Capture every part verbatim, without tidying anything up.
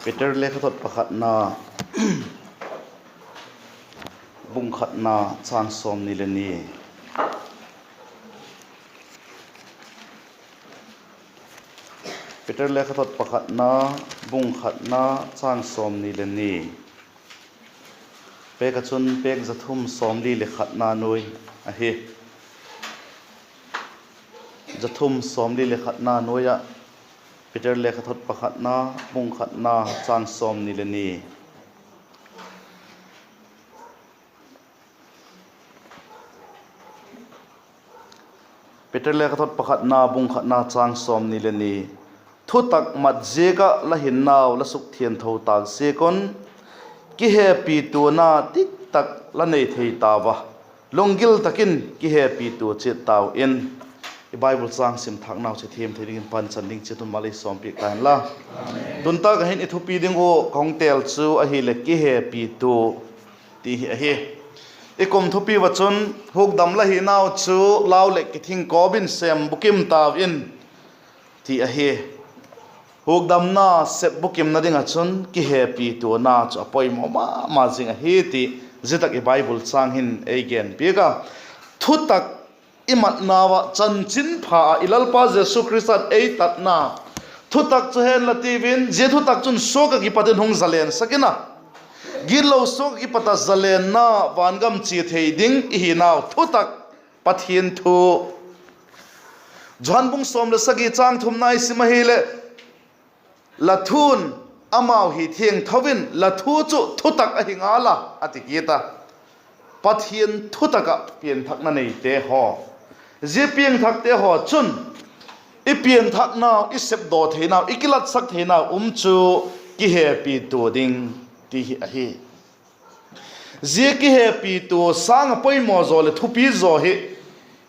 Peter lekhathot pakhatna, bung khatna, châng sawmni le ni. Peter lekhathot pakhatna, bung khatna, châng sawmni le ni. Pêk ah chun pêk za thum sawmli leh khatna nuai ahi. Za thum sawmli leh khatna nuai ah, Peter lekhathot pakhatna, bung khatna, châng sawmni le ni. Peter lekhathot pakhatna, bung khatna, châng sawmni le ni. Thutak mat ziak ah la hinnau la sukthiangtho tâk ziak un, kihepituana diktak la nei thei tau a, lunggil tak in kihepitua chiat tau in. I Bible châng sim thâknau chu thiam thei dingin Pathian chan ding chiat un mal ei sawmpiak ta hen la. Tun tâk ah hin i thupi ding ua ka hung têl chu ahileh kihepitua ti hi ahi. I kum thupi ua chun, hukdam la hinau chu lau leh kithing kawm in sêm bukim tau in, ti ahi. Hukdamna sep bukimna ding ah chun kihepituana chu a poimaw ma ma zing ahi ti, zia tak i Bible châng hin ei gen piak a. Thutak i matnau ah, chanchinpha ah i Lalpa Jesu Khrista'n ei tatna thutak chu hen la tiu in, zia thutak chun suak ah kipat in hung zalensak in a, gitlo suak ah kipat ah zalenna, vangam chia thei ding i hinau thutak, Pathian thu. Johan bung sawm leh sagi châng thumna i sim ahileh, la thu'n amau hi thiangtho in, la thu chu thutak ahi ngal a, a ti kit a. Pathian thutak ah pianthakna neite haw, zia piangthakte haw chun i pianthaknau, i sepdaw theinau, i kilatsak theinau um chu kihepitua ding ti hi ahi. Zia kihepitua sâng ah poimaw zaw leh thupi zaw hi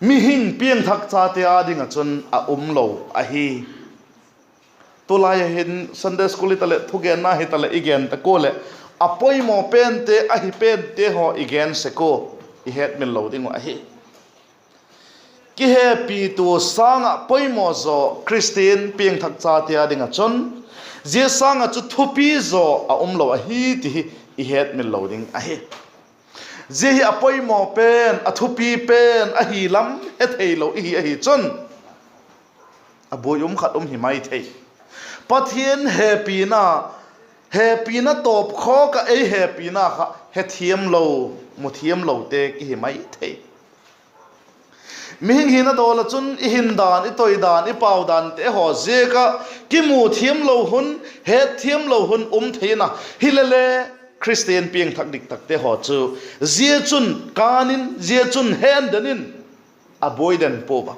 mihing piangthak chate â ding ah chun a um lo ahi. Tulai ah hin Sunday school hitaleh, thugenna hitaleh i gen tak ua leh, a poimaw pente, ahi pente haw i gen sek ua, i hetmil lo ding uh ahi. Kihepitua sâng ah poimaw zaw Khristian piangthak chate â ding ah chun, zia sâng ah chu thupi zaw a um lo ahi ti hi i hetmil lo ding ahi. Zia hi a poimaw pen, a thupi pen ahi lam he theilo i hi ahi chun, a buai um khat um hi mai thei. Pathian hepina, hepina tawp khawk ah ei hepina kha hethiam lo, muthiam lote ki hi mai thei. Mihing hina dawl ah chun i hin dan, i toi dan, i pau dante haw ziak ah kimu thiam lo hun, het thiam lo hun um thei in a, hilele Khristian piangthak diktakte haw chu zia chun kân in, zia chun hen den in, a buai den pua a.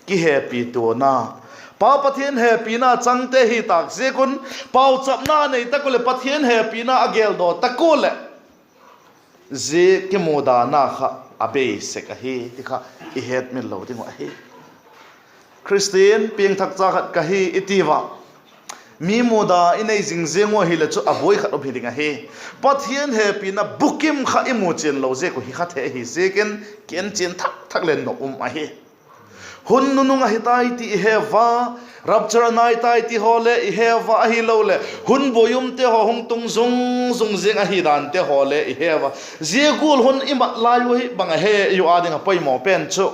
Kihepituana, Pa Pathian hepina changte hi tâk ziak un, pauchapna nei tak ua leh, Pathian hepina a geldaw tak ua leh, zia kimudana kha a bei sek ahi ti kha i hetmil lo ding uh ahi. Khristian piangthak cha khat ka hi i ti ua, mi muda i nei zing ziang ua hileh chu a buai khat um hi ding ahi. Pathian hepina bukim kha i mu chian lo ziak uh hi kha thei ahi ziakin, kienchian thak thak leh nop um ahi. Hun nunung ahi tai ti i he ua, rapture a nai tai ti haw le i he ua, ahiloleh hun buai umte haw hung tung zung zung ziang ahi dante haw le i he ua. Zia gual hun i mat lai uh hi bang a he i uh â ding a poimaw pen chu,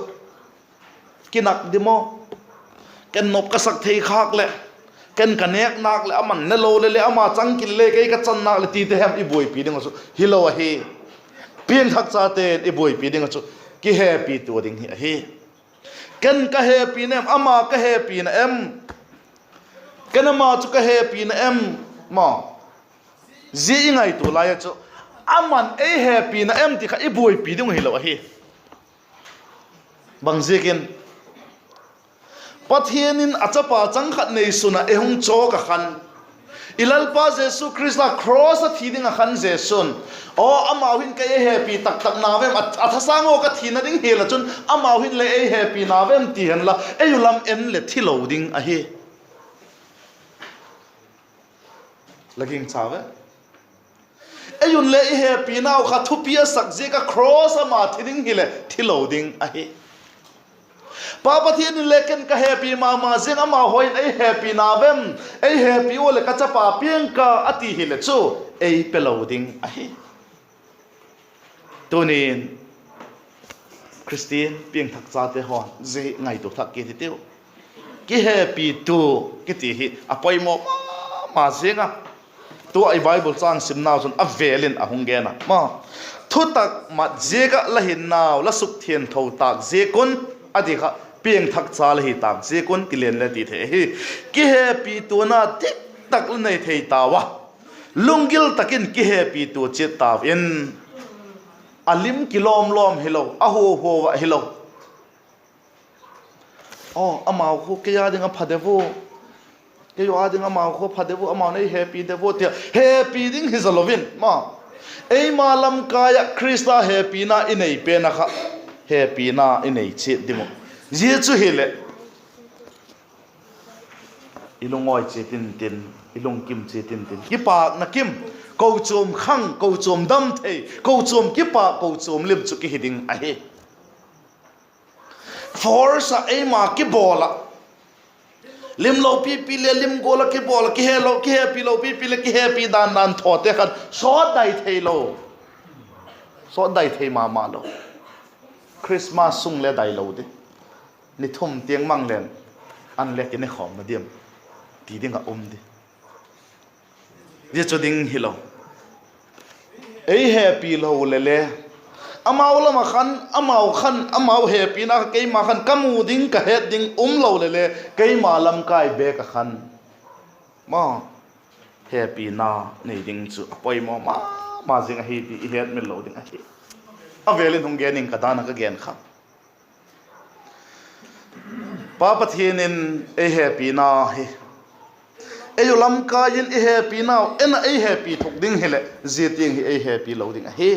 kinak di maw, ken nop ka sak thei khâk leh, ken ka nêk nâk leh, aman ne lo le le, ama changkil le kei ka chan nâk leh tite hem i buaipi ding uh chu hilo ahi. Piangthak chate'n i buaipi ding uh chu kihepitua ding hi ahi. Ken ka hepina em, ama ka hepina em, ken ama chu ka hepina em, maw? Zia i ngaitua lai a chu, aman ei hepina em ti kha i buaipi ding uh hilo ahi. Bangziakin, Pathian in a chapa chang khat neisun ah ei hung chawk ah khan, i Lalpa Jesu Khrista cross a thi ding ah khan Jesu'n, aw, amau hin kei ei hepi taktak na vem, a, a thasâng ua ka thina ding hial ah chun amau hin le ei hepi na vem ti henla, ei u lam en leh thi lo ding ahi. La gingcha ve. Ei un le i hepinau kha thupi a sak ziak ah cross ama thi ding hileh thi lo ding ahi. Pa Pathian in le ken ka hepi ma ma ziang, amau haw in ei hepina vem, ei hepi ua leh ka chapa piang ka a ti hileh chu, ei pe lo ding ahi. Tunin Khristian piangthak chate haw'n zia hi ngaitua thak kit hitiu. Kihepitu kiti hi a poimaw ma ma ziang a. Tua i Bible châng simnau chun a vêl in a hung gen a, thutak mat ziak ah la hinnau la sukthiangtho tâk ziak un, a ti kha, piangthak cha la hi tâk ziak un ti len le ti thei ahi. Kihepituana dik tak la nei thei tau a, lunggil tak in kihepitua chiat tau in, a lim kilawm lawm hilo, a hua hua ah hilo. Aw, amau khu kei â ding a pha de ua, kei â ding amau khu pha de ua, amau nei hepi de ua tia hepi ding hi zalo in ma, eima lamkai ah Khrista hepina i nei pen a kha, hepina i nei chiat ding uh. Zia chu hileh, i lungawi chiat intin, i lungkim chiat intin, kipâkna kim, kochuam khang, kochuam dam thei, kochuam kipâk, kochuam lim chu kihi ding ahi. Force ah eima kibawl ah, lim lopipi le lim gual ah kibawl ah, kihe lo, kihepi lopipi leh kihepi dan dan thawte khan sawt dai thei lo, sawt dai thei ma ma lo. Christmas sung le dai lo di, ni thum tiang mang leng, an le kine khawm na diam ti ding ah um di. Zia chu ding hilo. Ei hepi lo leh le, amau lam ah khan, amau khan, amau hepina kha keima khan ka mu ding, ka het ding um lo leh le, keima lamkai bêk ah khan ma, hepina nei ding chu a poimaw ma ma zing ahi ti i hetmil lo ding ahi. A vêl in hung gen ing ka, dan ah ka gen kha. Pa Pathian in ei hepina hi, ei u lamkai in i hepinau en ah ei hepi thuk ding hileh, zia tiang hi ei hepi lo ding ahi.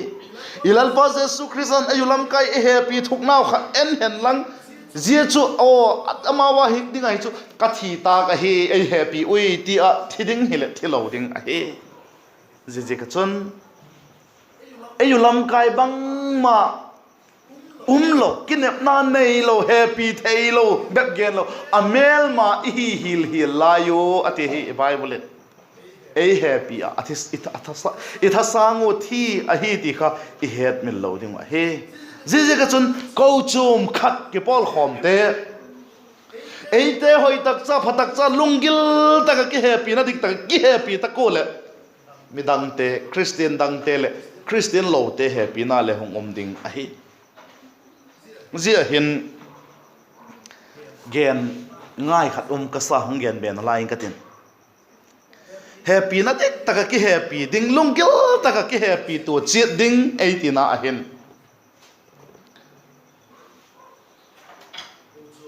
I Lalpa Jesu Khrista'n ei u lamkai i hepi thuknau kha en hen lang, zia chu aw, amau a hing ding ahi chu, ka thi tâk ahi ei hepi ui ti ah thi ding hileh thi lo ding ahi. Ziaziak ah chun ei u lamkai bangma um lo, kinepna nei lo, hepi thei lo, bep gen lo, a mêlma i hi hial hial lai u a ti hi i Bible in. Ei hepi ah i thasâng uh thi ahi ti kha i hetmil lo ding uh ahi. Ziaziak ah chun kochuam khat kipawlkhawmte, eite hoi tak cha, pha tak cha, lunggil tak ah kihepina dik tak ah kihepi tak ua leh, midangte, Khristian dangte leh Khristian lote hepina le hung um ding ahi. Zia hin gen ngai khat um ka sa, hung gen be nalai ing ka tin. Hepina dik tak ah kihepi ding, lunggil tak ah kihepitua chiat ding ei tina ahin,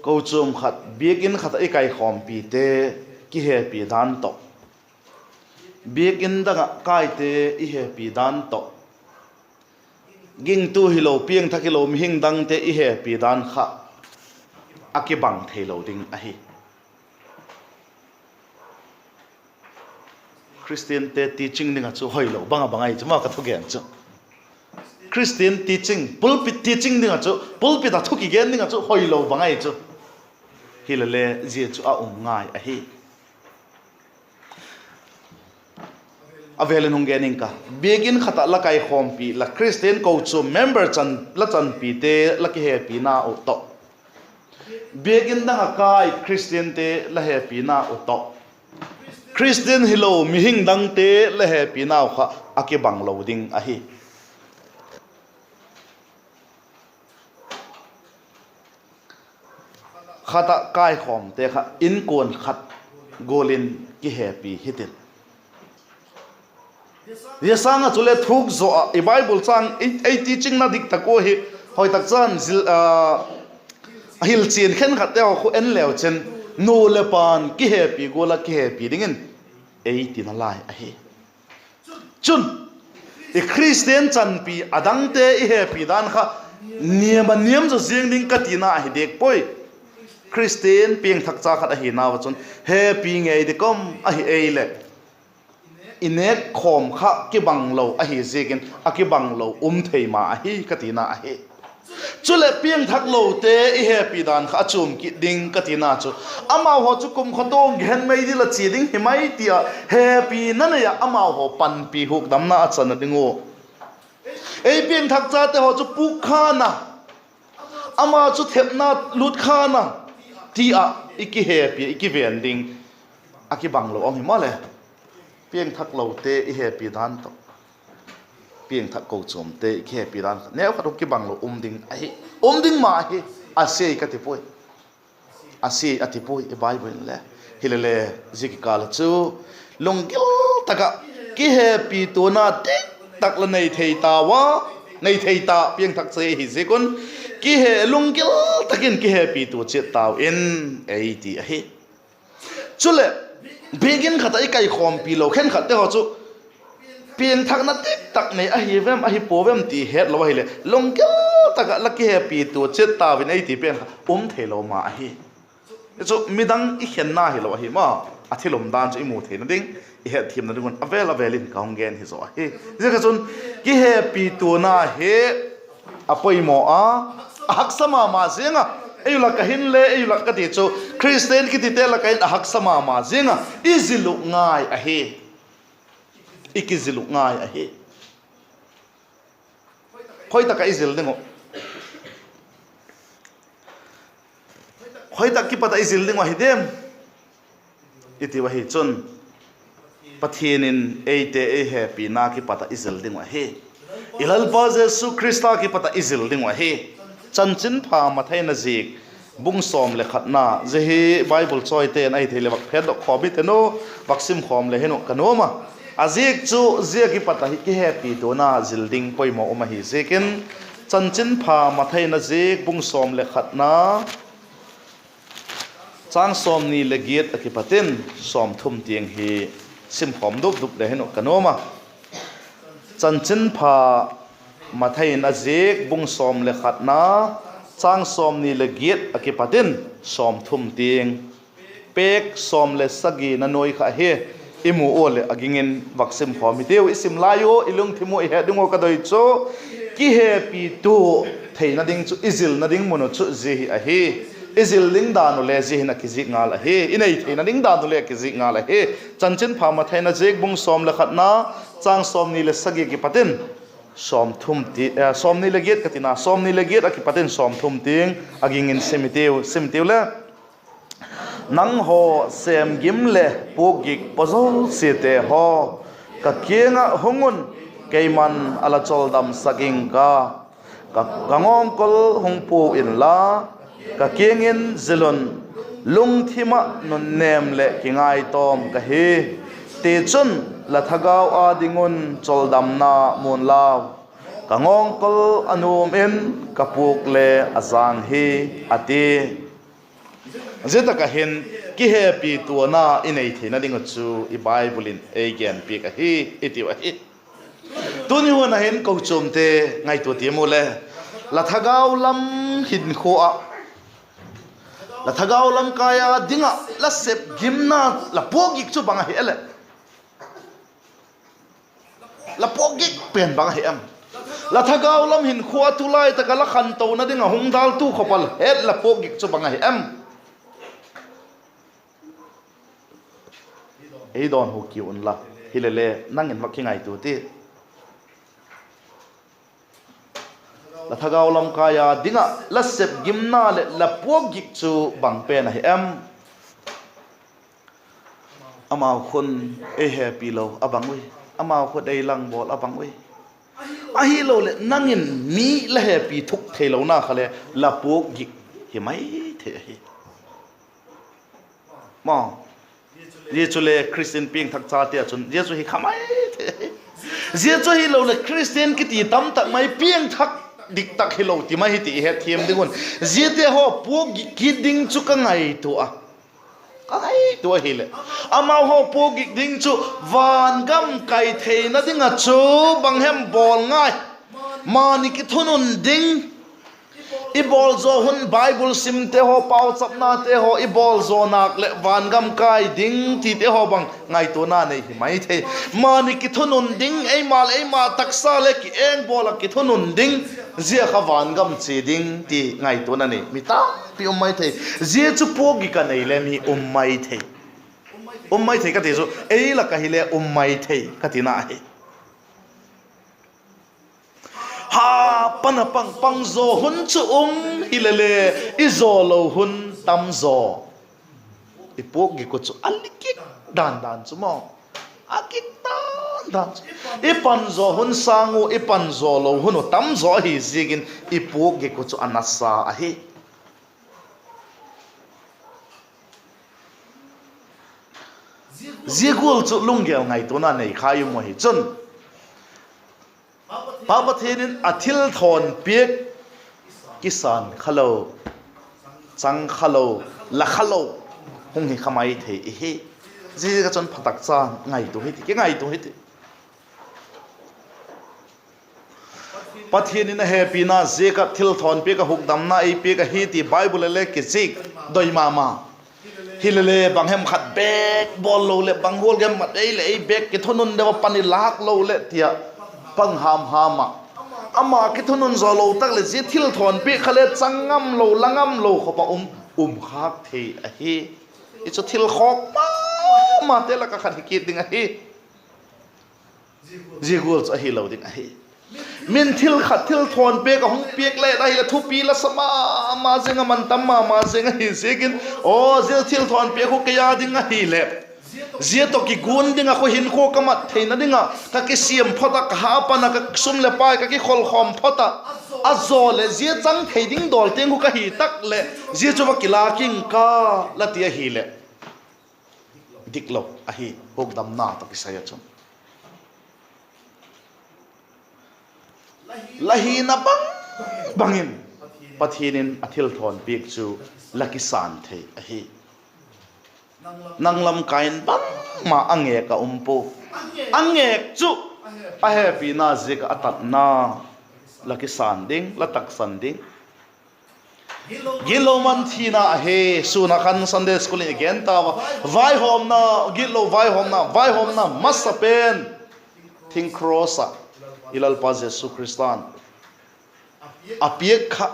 kochuam khat, biakin khat ah i kaikhawmpite kihepi dan tawh, biakin dang ah kaite i hepi dan tawh, gingtu hilo, piangthak hilo, mihing dangte i hepi dan kha a kibang theilo ding ahi. Khristiante teaching ding ah chu hoilo bang a bang ahi chu, ma ka thugen chu. Khristian teaching, pulpit teaching ding ah chu, pulpit ah thu kigen ding ah chu hoilo bang ahi chu. Hilele zia chu a um ngai ahi. A vêl in hung gen ing ka, biakin khat ah la kaikhawmpi, la Khristian kochuam member chan, la chanpite la kihepina uh tawh, biakin dang ah kai Khristiante la hepina uh tawh, Khristian hilo mihing dangte la hepinau kha a kibang lo ding ahi. Khat ah kaikhawmte kha inkuan khat gual in kihepi hitin. Zia sâng ah chule thuk zaw ah i Bible châng, ei teachingna dik tak ua hi, hoi tak chan zil, a hilchian khenkhatte haw khu en leu chin, nu leh pa'n kihepi gual ah kihepi dingin ei ti nalai ahi. Chun, i Khristian chanpi a dangte i hepi dan kha niam a niam zaw ziang ding ka tina ahi diak puai. Khristian piangthak cha khat ahi nau ah chun hepi ngei di kam ahi ei leh, i nêk khawm kha kibang lo ahi ziakin a kibang lo um thei ma ahi ka tina ahi. Chuleh piangthaklote i hepi dan kha a chuam kit ding ka tina chu, amau haw chu kumkhawtawng gehen mei dil ah chia ding hi mai ti ah hepina nei ah amau haw panpi hukdamna a chan a ding uh. Ei piangthak chate haw chu pûk khan a, ama chu thepna lut khan a, ti ah i kihepi, i kiven ding a kibanglo um hi maw le. Piangthaklote i hepi dan tawh, piangthak kochuamte i kihepi dan kha neukhat hung kibanglo um ding ahi, um ding ma ahi, a sia ka ti puai. A sia a ti puai i Bible in le. Hilele, zia kikâl ah chu lunggil tak ah kihepituana dik tak la nei thei tau a, nei thei ta piangthak cha hi ziak un, kihe, lunggil tak in kihepitua chiat tau in, ei ti ahi. Chuleh, biakin khat ah i kaikhawmpi lo khenkhatte haw chu piangthakna dik tak nei ahi vem, ahi pua vem ti hetlo ahileh, lunggil tak ah la kihepitua chiat tau in ei ti pen kha um theilo ma ahi. Chu midang i khenna hilo ahi ma, a thil umdan chu i mu theina ding, i hetthiamna ding un a vêl a vêl in ka hung gen hi zaw ahi. Ziak a chun, kihepituana hi a poimaw a, a haksa ma ma ziang a, ei u lak ah hinle, ei u lak ka ti chu, Khristian kitite lak ah hin a haksa ma ma ziang a, i zil uh ngai ahi. I kizil uh ngai ahi. Khoi tak ah i zil ding uh? Khoi tak kipat ah i zil ding uh ahi diam i tiu ahi chun, Pathian in eite ei hepina kipat ah i zil ding uh ahi. I Lalpa Jesu Khrista kipat ah i zil ding uh ahi. Chanchinpha Mathai in a ziak bung sawm leh khatna, zia hi Bible chawite'n ahi thei leh vak phetdok khawm i ten u, vak sim khawm le hin uh ka nuam a. A ziak chu zia kipat ah hi kihepituana zil ding poimaw um ahi ziakin, Chanchinpha Mathai in a ziak bung sawm leh khatna, châng sawmni leh giat ah kipat in sawmthum tiang hi sim khawm dup dup le hin uh ka nuam a. Chanchinpha Mathai in a ziak bung sawm leh khatna, châng sawmni leh giat ah kipat in sawmthum tiang, pêk sawm leh sagina nuai kha hi i mu ua leh a ging in vak sim khawm hitiu. I sim lai ua i lungthim ua i het ding ua ka doi chu, kihepitua theina ding chu i zilna ding mun uh chu zia hi ahi. I zil ding dan uh le zia hin a kizik ngal ahi. I nei theina ding dan uh le a kizik ngal ahi. Chanchinpha Mathai in a ziak bung sawm leh khatna, châng sawmni leh sagi ah kipat in sawmthum ti, eh, sawmni leh giat ka tina, sawmni leh giat ah kipat in sawmthum tiang a ging in sim hitiu, sim hitiu le. Nanghaw sêm gim leh puak gik paw zosiate haw, ka kiang ah hung un, keima'n a la chawldamsak ing ka. Ka, ka ngawngkol hung pua inla, ka kiang in zil un, lungthim ah nunnêm leh kingaitawm ka hi. Tichun, la thagau â ding un chawldamna mu'n lau. Ka ngawngkol a nuam in, ka puak le a jâng hi, a ti. Zia tak ah hin kihepituana i nei theina ding uh chu i Bible in ei genpiak ahi, i tiu ahi. Tuni hun ah hin kochuamte ngaitua tiam u le, la thagau lam hinkhua ah, la thagau lam kai â ding ah la sep gimna, la puak gik chu bang ahi a leh? La puak gik pen bang ahi em? La thagau lam hinkhua ah tulai tak ah la khantona ding ah hung dâltu khawpal het la puak gik chu bang ahi em? Ei dawnhu kiu unla, hilele nang in vak kingaitua ti. La thagau lam kai â ding ah la sep gimna leh la puak gik chu bang pen ahi em? Amau khun ei hepi lo a bang ui. Amau khun ei langbawl a bang ui. Ahiloleh nang in mi la hepi thuk theilona kha le la puak gik hi mai thei ahi. Maw, zia chule Khristian piangthak chate ah chun zia chu hi kha mai thei ahi. Zia chu ahiloleh Khristian kiti tamtak mai piangthak dik tak hilo ti mai hi ti i hetthiam ding un. Ziate haw puak gik kit ding chu ka ngaitua a, ka ngaitua ahileh, amau haw puak gik ding chu van gam kai theina ding ah chu bang hem bawl ngai, mani kithunun ding, I bawl zaw hun Bible simte haw, pauchapnate haw i bawl zaw nâk leh vangam kai ding tite haw bang ngaituana nei hi mai thei. Mani kithunun ding, eima leh eima taksa le kiengbawl ah kithunun ding, zia kha vangam chia ding ti ngaituana nei mi tampi um mai thei. Zia chu puakgik a nei le mi um mai thei. Um mai thei ka ti chu ei lak ah hile um mai thei ka tina ahi. Ha, pan a pang pang zaw hun chu um hile le, i zaw lo hun tam zaw. I puakgik uh chu a li kik dan dan chu maw. A kik dan dan chu. I pan zaw hun sâng uh, i pan zaw lo hun uh tam zaw ahi ziakin i puakgik uh chu a nasa ahi. Zia gual chu lunggel ngaituana nei kha i um uh ahi chun, Pa Pathian in a thilthawn piak kisân kha lo, chang kha lo, la kha lo hung hi kha mai thei ihi. Ziaziak a chun phatakcha ngaitua hiti, kingaitua hiti. Pathian in a hepina ziak ah thilthawn piak ah hukdamna ei piak ahi ti Bible le kizik doi ma ma. Hile le bang hem khat bêk bawl lo leh bang gual hem khat ei leh ei bêk kithunun deu a pan i lâk lo leh ti a pang ham ham ah, ama kithunun zaw lo tak leh zia thilthawn piak kha le chang ngam lo, la ngam lo khawp ah um, um khâk thei ahi. I chu thil khawk ma mate lak ah khat hi kit ding ahi. Zia gual chu ahilo ding ahi. Min thil khat thilthawn piak a hung piak le ahileh thupi la sa ma ma zing a, man tam ma ma zing ahi ziakin, aw, zia thilthawn piak khu kei â ding ahileh, zia tawh kiguan ding ah khu hinkhua ka mat theina ding ah ka kisiam phot ah, ka ha pan ah ka sum leh pai ka kikholkhawm phot ah, a zaw leh zia chang thei ding dawl tiang khu ka hi tak leh zia chu va kila king ka, la ti ahileh, diklo ahi, hukdamna tawh kisai ah chun. La hina bang bang in Pathian in a thilthawn piak chu la kisân thei ahi. Nang lam kai in bangma a ngêk a um pua. A ngêk chu a hepina ziak ah a tatna la kisân ding, la taksan ding. Gitlo man thina ahi. Sûn a khan Sunday School in i gen tau a, vaihawmna, gitlo vaihawmna, vaihawmna masa pen thing cross ah i Lalpa Jesu Khrista'n a piak kha,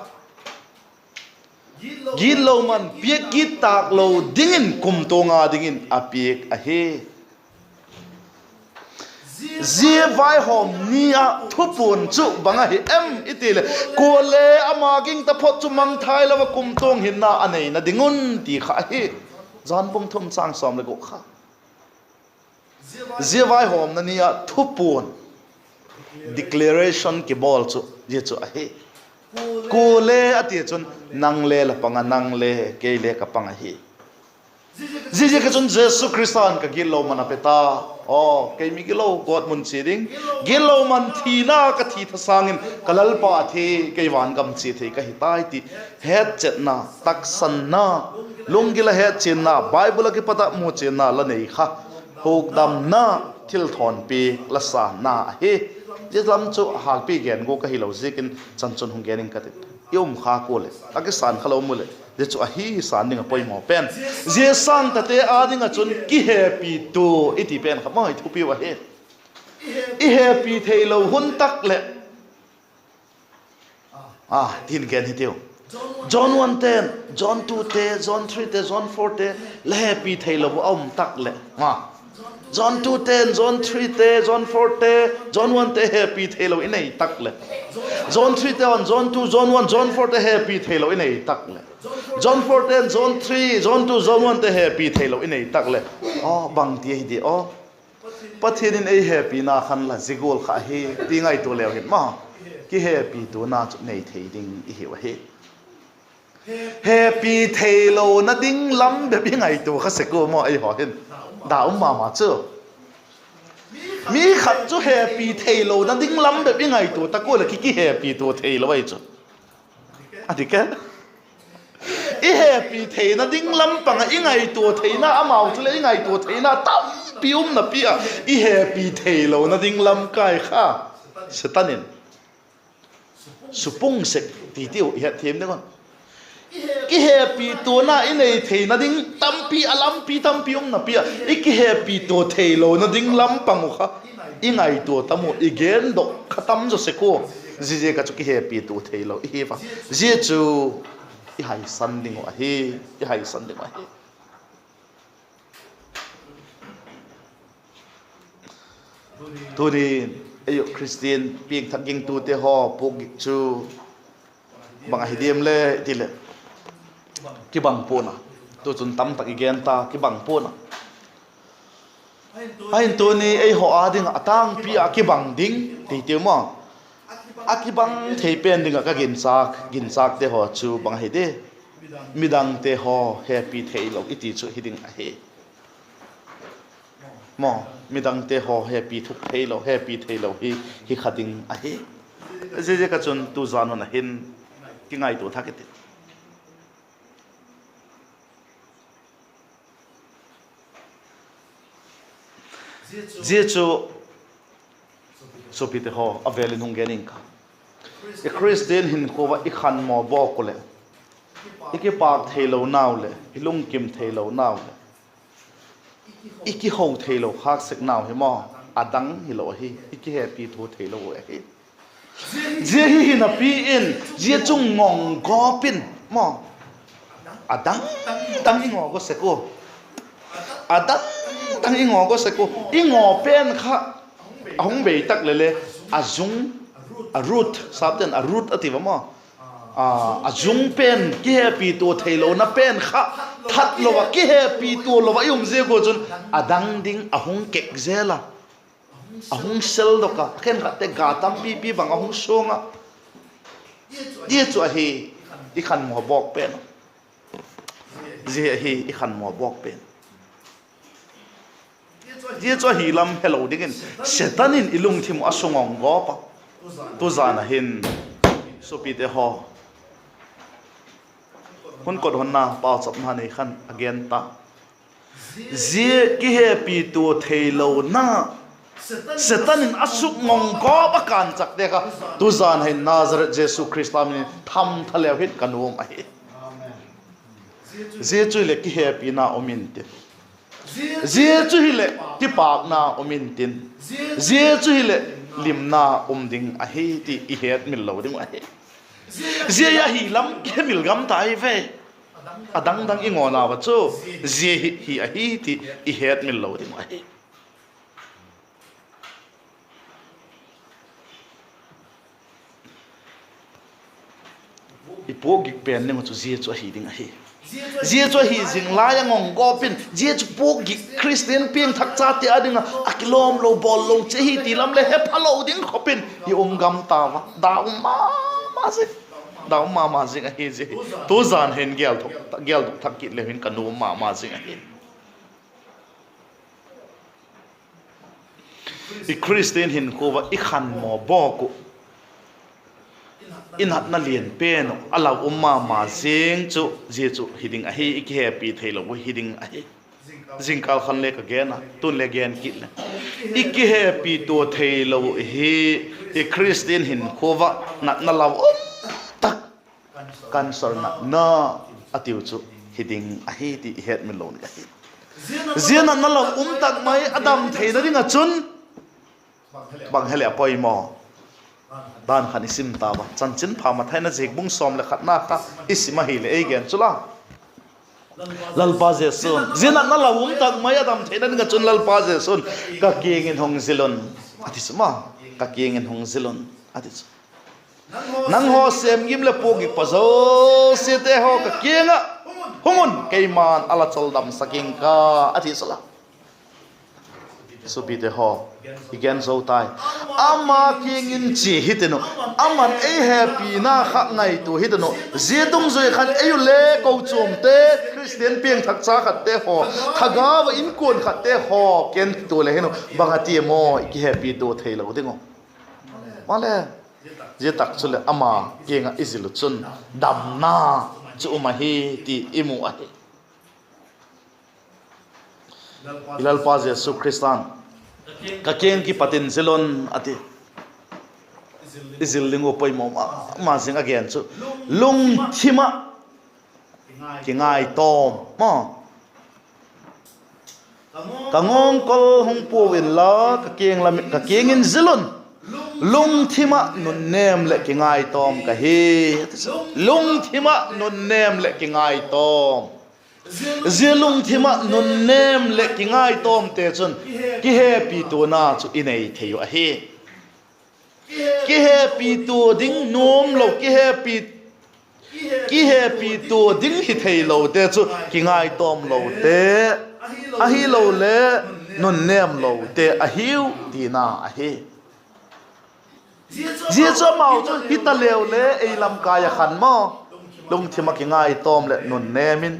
gitlo man piak kit tâk lo dingin kumtuang â dingin a piak ahi. Zia vaihawm ni ah thupuan chu bang ahi em i ti leh, kuale ama ging taphot chu mangthai lo ah kumtuang hinna a neina ding un ti kha ahi. Johan bung thum châng sawm leh guk kha. Zia vaihawmna ni ah thupuan, declaration kibawl chu zia chu ahi. Kuale a ti chun, nang le la pang a, nang le kei le ka pang ahi. Ziaziak a chun Jesu Khrista'n ka gitlo man a pe ta. Aw, kei mi gilo gawt mun chia ding, gitlo man thina ka thi thasâng in ka Lalpa a thi, kei vangam chia thei ka hi tai ti hetchetna, taksanna, lunggil a hetchianna, Bible ah kipat ah muchianna la nei kha, hukdamna, thilthawn piak la sânna ahi. Zia lam chu hâkpi gen gua ka hilo ziakin chan chun hung gen ing ka ti. I um kha kua leh a kisân kha lo mu leh, zia chu ahi sân ding ah poimaw pen. Zia sângtate â ding ah chun kihepitua i ti pen kha maw i thupiu ahi. I hepi theilo hun tak leh, a, tin gen hitiu. John one ten, John two te, John three te, John four te la hepi theilo a um tak leh, a, John two ten, John three te, John four te, John one te hepi theilo i nei tak leh, John three te on, John two, John one, John four te hepi theilo i nei tak leh, John four ten, John three, John two, John one te hepi theilo i nei tak leh, aw, bangti ahi di aw. Pathian in ei hepina khan la zia gual kha ahi ti ngaitua leu hin maw, kihepituana chu nei thei ding i hiu ahi. Hepi theilona ding lam bep i ngaitua kha sek ua maw, eihaw hin da um ma ma chu. Mi khat chu hepi theilona ding lam bep i ngaitua tak ua leh ki, kihepitua theilo ahi chu. A ti ke? I hepi theina ding lam pang ah i ngaitua theina, amau chuleh i ngaitua theina tampi um napi ah, i hepi theilona ding lam kai kha Setan in supung sek ti tiu i hetthiam ding un. Kihepituana i nei theina ding tampi, a lampi tampi um napi ah, i kihepituana theilona ding lam pang uh kha i ngaitua tam uh, i gendok kha tam zaw sek ua. Ziaziak ah chu kihepituana theilo i hi a, zia chu i haisan ding uh ahi, i haisan ding uh ahi. Tuni'n ei uh Khristian piangthak gingtute haw puakgik chu bang ahi diam le ti leh, kibang pua'n a. Tuchun tamtak i gen ta, kibang pua'n a. Ahin tuni ei haw â ding ah a tângpi ah kibang ding ti ti maw, a kibang thei pen ding ah ka ginchâk, ginchâkte haw chu bang ahi di? Midangte haw hepi theilo i ti chu hi ding ahi. Maw, midangte haw hepi thuk theilo, hepi theilo hi, hi kha ding ahi. Ziaziak ah chun tu zan hun ah hin kingaitua thak i ti. Zia chu, suapite haw, a vêl in hung gen ing ka, i Khristian hinkhua ah i khanmaw bawk uh leh, i kipâk theilonau leh, i lungkim theilonau leh, i kiho theilo khâk seknau hi maw, a dang hilo ahi, i kihepi thua theilo uh ahi. Zia hi hinapi in, zia chung ngawng gawp in maw, a dang dang i ngaw gaw sek ua. A dang dang i ngaw gaw sek ua. I ngaw pen kha a hung bei tak leh le, a zung, a root, sapte'n a root a ti ua maw, a zung pen, kihepi tua theilona pen kha that lo ah, kihepi tua lo ah i um ziak ua chun a dang ding a hung kek zel a, a hung seldok a, khenkhatte ga tampipi bang a hung suang a. Zia chu ahi i khanmaw bawk pen. Zia ahi i khanmaw bawk pen. Zia chu ahi lam helo dingin Setan in i lungthim uh a sungawng gawp a. Tuzan a hin, suapite haw, hun kot honna pauchapna nei khan a gen ta. Zia kihepi tua theilona, Setan in a sungawng gawp a kânchakte kha, tuzan a hin Nazareth Jesu Khrista min in thamtha leu hin ka nuam ahi. Zia chu hileh kihepina um intin, zia chu hileh kipâkna um intin, zia chu hileh limna um ding ahi ti i hetmil lo ding uh ahi. Zia hi ahi lam kihemil gam ta hi ve. A dang dang i ngawnau a chu zia hi, hi ahi ti i hetmil lo ding uh ahi. I puakgik pen ding uh chu zia chu ahi ding ahi. Zia chu ahi zing lai a ngawng gawp in, zia chu puakgik Khristian piangthak chate â ding ah a kilawmlo bawllo chi hi ti lam le hephalo ding khop in i um gam ta ua. Da um ma ma zing, da um ma ma zing ahi zia hi. Tuzan hin geldok thak kit leu hin ka nuam ma ma zing ahi. I Khristian hinkhua ah i khanmaw bawk uh, i natna lian pen uh a lau um ma ma zing chu zia chu hi ding ahi, i kihepi theilo uh hi ding ahi. Zingkâl khan le ka gen a, tun le gen kit leng, i kihepi tua theilo uh hi i Khristian hinkhua ah natna lau um tak, cancer natna a tiu chu hi ding ahi ti i hetmil lo ding ahi. Zia natna lau um tak mai a dam theina ding ah chun bang hileh a poimaw? Dan khan i sim ta ua, Chanchinpha Mathai ziak bung sawm leh khatna kha i sim ahileh ei gen chu la. Lalpa Jesu'n zia natna lau um tak mai a dam theina ding ah chun Lalpa Jesu'n, "Ka kiang in hung zil un," a ti chu ma, "Ka kiang in hung zil un," a ti chu. "Nanghaw sêm gim leh puakgik pa zosiate haw, ka kiang ah hung un, keima'n a la chawldamsak ing ka," a ti chu la. Suapite haw, i gen zo tai. Ama kiang in chia hitin uh, ama'n ei hepina kha ngaitua hitin uh, zia dungzui khan ei u le kochuamte, Khristian piangthak cha khatte haw, thagau ah inkuan khatte haw ken tua le hin uh, bang a ti maw, i kihepi tua theilo ding uh? Male, zia tak chuleh ama kiang ah i zil uh chun damna chu um ahi ti i mu ahi. I Lalpa Jesu Khrista'n, "Ka kiang kipat in zil un," a ti. I zil ding uh poimaw ma ma zing a gen chu, lungthim ah kingaitawm maw. Ka ngawngkol hung pua inla, ka kiang in zil un. Lungthim ah nunnêm leh kingaitawm ka hi. Lungthim ah nunnêm leh kingaitawm. Zia lungthim ah nunnêm leh kingaitawmte chun kihepituana chu i nei thei uh ahi. Kihepitua ding nuam lo, kihepi, kihepitua ding hi theilote chu kingaitawm lote, ahilole nunnêm lote ahiu tina ahi. Zia chu amau chu hita leu le ei lamkai ah khan maw, lungthim ah kingaitawm leh nunnêm in,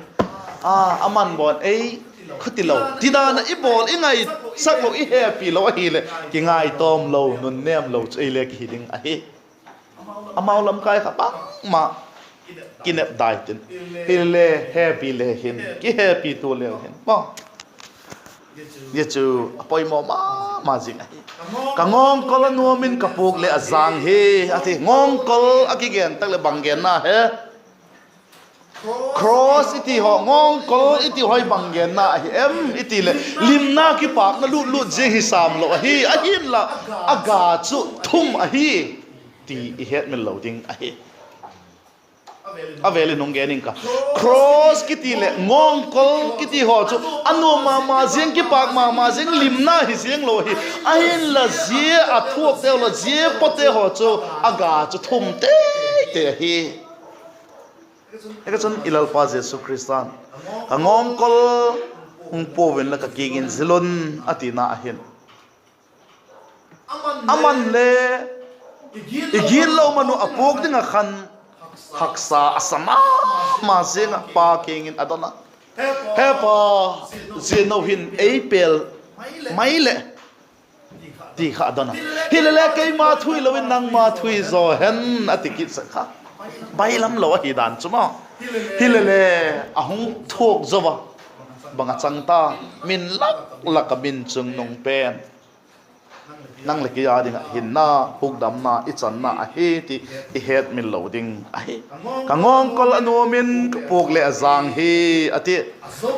a, aman bawn ei khuti lo, tidan ah i bawl i ngaisak lo, i hepi lo ahileh kingaitawm lo, nunnêm lo chu ei le kihi ding ahi. Amau lamkai kha bangma kinep dai tin, hile hepi le hin, kihepitua leu hin maw. Zia chu a poimaw ma ma zing ahi. Ka ngawngkol a nuam in ka puak leh a zâng hi, a ti. Ngawngkol a kigen tak leh bang genna he? Cross i ti haw, ngawngkol i ti haw hi bang genna ahi em i ti leh, limna kipâkna lût lût ziang hi sâm lo ahi, ahinla a ga chu thum ahi ti i hetmil lo ding ahi. A vêl in hung gen ing ka. Cross kiti leh ngawngkol kiti haw chu a nuam ma ma ziang, kipâk ma ma ziang, limna hi ziang lo ahi. Ahinla zia a thuakte haw la, zia pawte haw chu a ga chu thum tei tei ahi. Chun i Lalpa Jesu Khrista'n, ka ngawngkol hung pua inla ka kiang in zil un, a tina ahin, aman le i gitlo man uh a puak ding ah khan haksa a sa ma ma ziang ah Pa kiang in a don a, He Pa, zia no hin ei pêl mai leh, ti kha a don a. Hilele keima thu hilo in nangma thu hi zaw hen, a ti kit sek kha. Bailam lo ahi dan chu maw. Hilele a hung thuak zo a, bang a chang ta? Min lak lak ah min chungnung pen, nang leh kei â ding ah hinna, hukdamna i channa ahi ti i hetmil lo ding ahi. Ka ngawngkol a nuam in ka puak leh a zâng hi, a ti.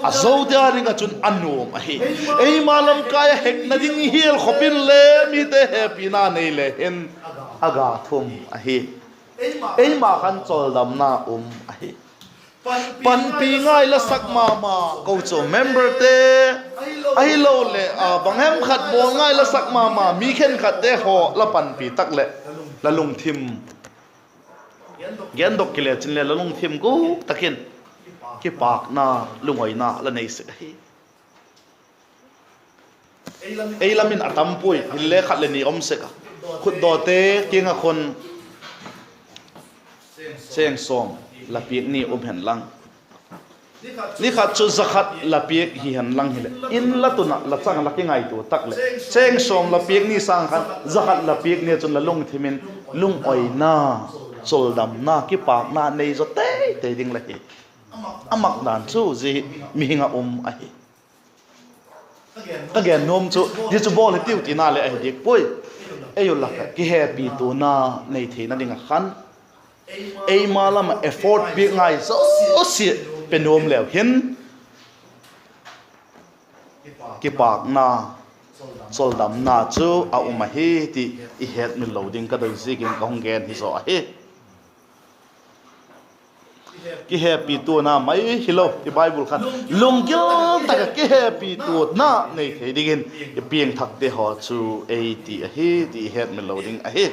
A zote â ding ah chun a nuam ahi. Eima lamkai ah hekna ding hial khop in le mite hepina nei le hin a ga thum ahi. Eima khan chawldamna um ahi. Panpi ngai la sak ma ma, kochuam memberte, ahiloleh a bang hem khat bawl ngai la sak ma ma, mi khenkhatte haw la panpi tak leh la lungthim, gendok kile chin le la lungthim gûk tak in kipâkna, lungoina la nei sek ahi. Ei lam in a tam puai, hile khat leh ni um sek a. Khutdawte kiang ah khun chêng sawm la piak ni um hen lang, ni khat chu za khat la piak hi hen lang hileh, in la tun ah la chang ah la kingaitua tak leh, chêng sawm la piak ni sâng khan za khat la piak ni ah chun la lungthim in lungoina, chawldamna, kipâkna nei zaw tei tei ding la hi. A mak dan chu zia hi mihing ah um ahi. Ka gen nuam chu zia chu bawl hitiu tina leh ahi diak puai. Ei u lak ah kihepituana nei theina ding ah khan eima lam ah effort piak ngai zosia pe nuam leu hin kipâkna, chawldamna chu a um ahi ti i hetmil lo ding ka doi ziakin ka hung gen hi zaw ahi. Kihepituana mai hilo i Bible khan, lunggil tak ah kihepituana nei thei dingin i piangthakte haw chu ei ti ahi ti i hetmil lo ding ahi.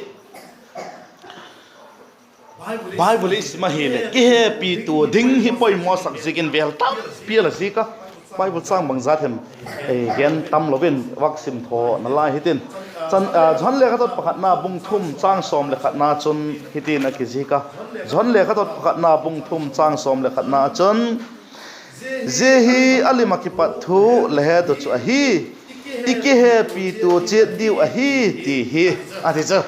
Bible i sim ahileh kihepitua ding hi poimawsak ziakin vêl tampi a la zik a. Bible châng bangzat hem gen tam lo in vak sim thaw nalai hitin. Johan lekhathot pakhatna bung thum châng sawm leh khatna chun hitin a kizik a. Johan lekhathot pakhatna bung thum châng sawm leh khatna chun, zia hi a lim ah kipat thu la het uh chu ahi, i kihepitua chiat diu ahi, ti hi, a ti chu.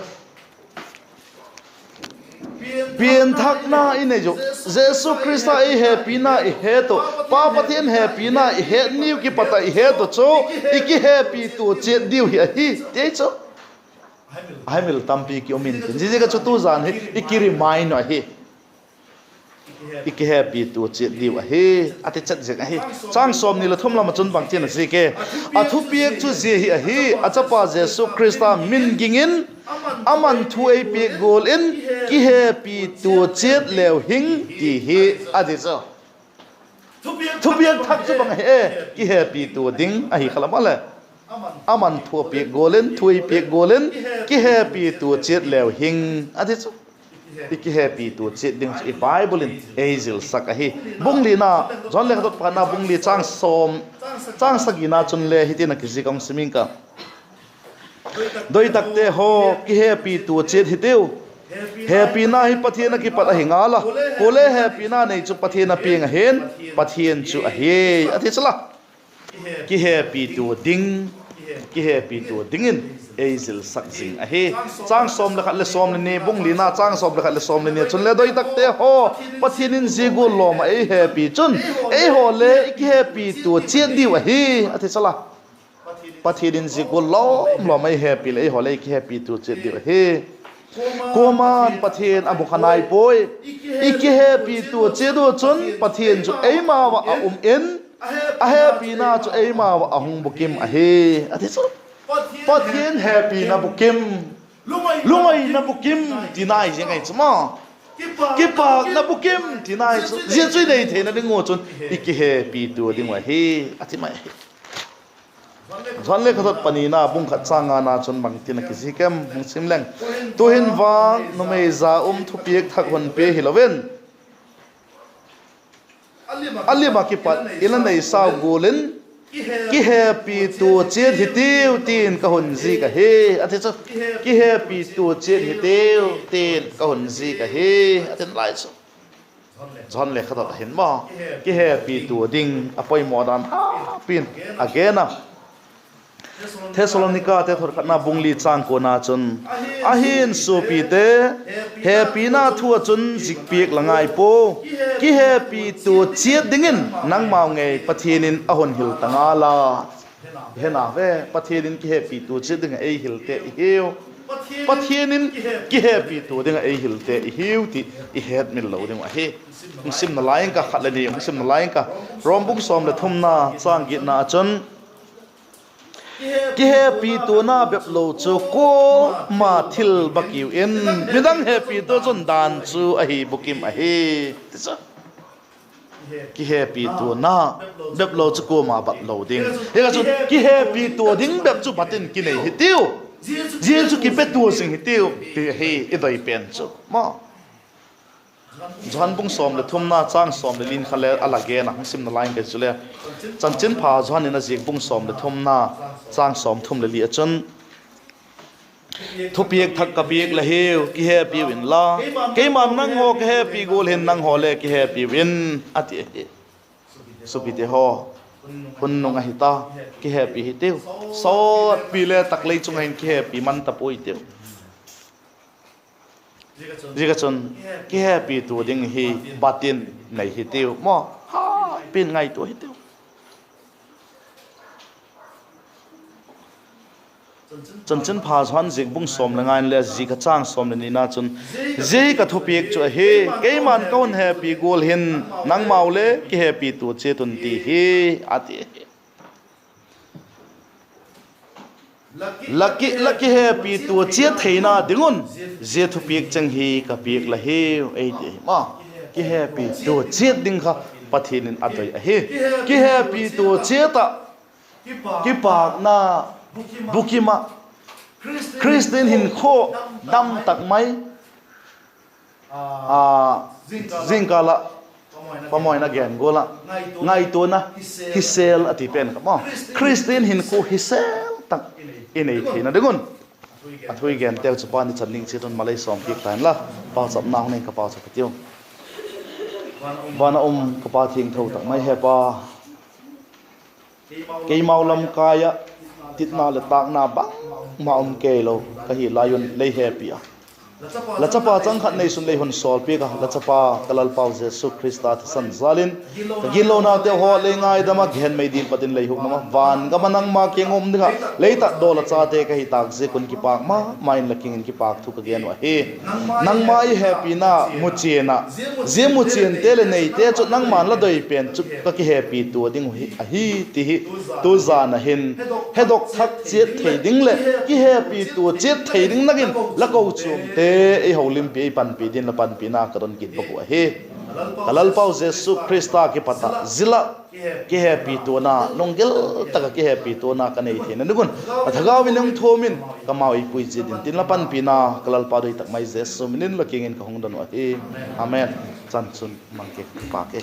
Pianthakna i nei uh, Jesu Khrista ei hepina i het uh, Pa Pathian hepina i het niu kipat ah i het uh chu, i kihepitua chiat diu hi ahi, ti chu. a hemil tampi ki um intin, ziaziak a chu tu zan hi i ki remind uh ahi. I kihepitua chiat diu ahi, a ti chet zing ahi. Châng sawmni leh thum lam ah chun bangtin a ziak e? A thupiak chu zia hi ahi: A chapa Jesu Khrista min ging in, ama'n thu ei piak gual in, kihepitua chiat leu hing, ti hi, a ti chu. Thupiak thak chu bang ahi e? Kihepitua ding ahi kha lam a le. Ama'n thu a piak gual in, thu ei piak gual in, kihepitua chiat leu hing, a ti chu. I kihepitua chiat ding chu i Bible in ei zilsak ahi. Bung lina, Johan lekhathot pakhatna bung li châng sawm, châng sagina chun le hitin a kizik a, hung sim ing ka. Doitakte haw, kihepitua chiat hitiu. Hepina hi Pathian ah kipat ahi ngal a, kuale hepina nei chu Pathian a piang ahi'n, Pathian chu ahi, a ti chu la. Kihepitua ding, kihepitua dingin ei zilsak zing ahi. Châng sawm le khat leh sawm le ni, bung lina châng sawm le khat leh sawm le ni ah chun le, Doitakte haw, Pathian in zia gual lawm ah ei hepi chun, eihaw le i kihepitua chiat diu ahi, a ti chu la. Pathian in zia gual lawm lawm ei hepi leh eihaw le i kihepitua chiat diu ahi. Kuama'n Pathian a mu kha nai puai. I kihepitua chiat uh chun Pathian chu eima uah a um in, a hepina chu eima uah a hung bukim ahi, a ti chu. Pathian hepina bukim, lungaina bukim ti nai zing ahi chu maw. Kipâkna bukim ti nai chu, zia chu i nei theina ding uh chun i kihepitua ding uh ahi, a ti mai ahi. Johan lekhathot panina bung khat châng ngana chun bangtin a kizik em, hung sim leng. Tu'hin vang numei za um thupiak thak hun pia hilo in, a lim ah kipat i la neisau gual in kihepitua chiat hitiu, ti'n ka hun zik ahi, a ti chu. Kihepitua chiat hitiu, ti'n ka hun zik ahi, a tin lai chu. Johan lekhathot ah hin maw, kihepitua ding a poimaw dan hapi'n a gen a. Thessalonikate thot khatna bung li châng kuana chun, Ahi'n suapite, hepina thu ah chun zikpiak la ngai pua, kihepitua chiat dingin nangmau ngei Pathian in a hun hil ta ngal a. Hena ve, Pathian in kihepitua chiat ding ah ei hilte i hiu. Pathian in kihepitua ding ah ei hilte i hiu ti i hetmil lo ding uh ahi. Hung simna lai ing ka, khat le ni hung simna lai ing ka. Rom bung sawm leh thumna châng giatna ah chun, Kihepituana bep lo chu kuama thil ba kiu in, midang hepitua chun dan chu ahi bukim ahi, ti chu. Kihepituana bep lo chu kuama bat lo ding. Hi kha chun kihepitua ding bep chu bat in kinei hitiu. Zia chu kipetua zing hitiu ti hi i doi pen chu maw. Johan bung sawm leh thumna châng sawm leh li kha le a la gen a, hung simna lai ing ka chule. Chanchinpha Johan in a zik bung sawm leh thumna châng sawmthum leh li ah chun, Thupiak thak ka piak la hiu, kihepiu inla. Keima'n nanghaw ka hepi gual hin nanghaw le kihepiu in, a ti ahi. Suapite haw, hun nung ahi ta, kihepi hitiu. Sawtpi le tak lei chung ah hin kihepi man ta puai tiu. Ziak ah chun, kihepitua ding hi bat in nei hitiu maw. Hapi'n ngaitua hitiu. Chanchinpha Johan zik bung sawm leh nga in le zik a châng sawm leh nina chun, Zia hi ka thupiak chu ahi, keima'n ka hun hepi gual hin nangmau le kihepitua chiat un ti hi, a ti ahi. La ki, la kihepitua chiat theina ding un, zia thupiak cheng hi ka piak la hiu, ei ti ahi maw. Kihepitua chiat ding kha Pathian in a doi ahi. Kihepitua chiat ah, kipâkna bukim ah, Khristian hinkhua dam tak mai, a, zingkal ah, pamawina gen gual ah, ngaituana hisêl a ti pen kha maw. Khristian hinkhua hisêl tak i nei theina ding un a thu i genteu chu Pa'n i chan ding chiat un malei sawmpiak ta inla, pauchapna hung nei ka pauchap hitiu. Van a um ka Pa thiangtho tak mai, Hepa, keimau lamkai ah titna leh tâkna bangma um keilo ka hi lai un lei hepi a, La chapa chang khat neisun lei hun sawlpiak a, la chapa ka Lalpau Jesu Khrista thisan jal in ka gitlonateu haw lei ngaidam a, gehen mei dil pat in lei hukdam a, van gam ah nangma kiang um ding ah lei tatdaw la chate ka hi tâk ziak un kipâk ma ma in la kiang in kipâk thu ka gen uh ahi. Nangma i hepina muchian ah, zia muchiante leh neite chu nangma'n la doi pen chu ka kihepitua ding uh ahi ti hi tuzan a hin hedok thak chiat thei ding leh kihepitua chiat thei ding nang in la kochuamte ei houlimpi, ei panpi dingin la panpina ka don kit bak uh ahi. Ka Lalpau Jesu Khrista kipat ah zil ah kihepituana, lunggil tak ah kihepituana ka nei theina ding un la Thagau in hung thuam in, kamau ei pui chiat intin, la panpina ka Lalpa doi tak mai Jesu min in la kiang in ka hung don uh ahi. Amen. Chan chun mang ke, kipâk e.